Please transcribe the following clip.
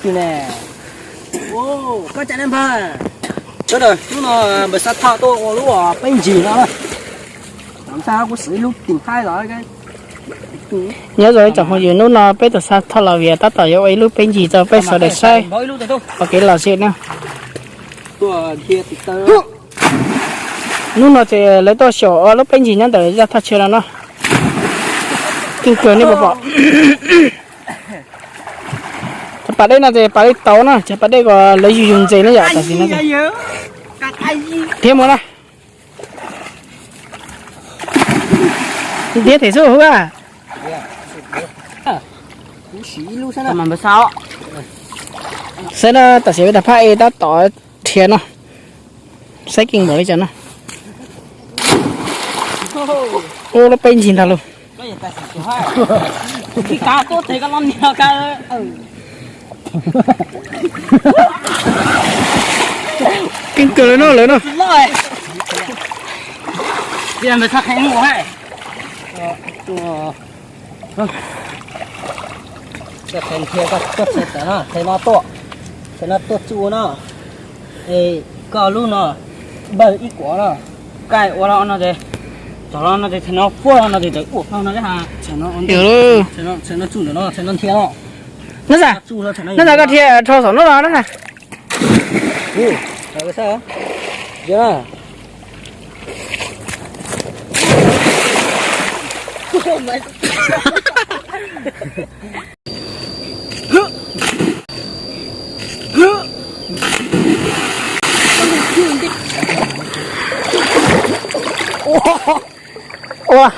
Koj cov neeg npawg, sawv daws, hnub no npawg Xab Thoj tuaj ua lub peb ntsis no na. Kuv xav ib lub tim haib los. Nyob zoo ib tsoom phooj ywg, hnub no peb tus Xab Thoj Los Vias tab tom yuav ua ib lub peb ntsis rau peb sawv daws saib ua kev lom zem na. Hnub no ces lawv tuaj xyaum ua lub peb ntsis nyob ntawm zaj thaj chaw no no. Keej kawg nej puas pom. Cov pas dej no ces pas dej tauv no, cov pas dej ko lawv yug yug ntses no yom, tam sim no. Thiab mus na. Thiab them xub hub a. Saib na, tam sim peb tau phaj e tab tom dhia no. Saib keej npaum li cas no. Ua lub peb ntsis ntag lauj. Keej kawg lawm no lawm no. Koj thaiv no tuaj, thaiv no tuaj tsuj no. Es koj lub no npawg ib kuav no, koj ua no ces, tov no ces thaiv no puag no ces ua no ha. Thaiv no tsuj ntawm no, thaiv no dhia no. Nab na koj dhia rho saum no los na. Ua.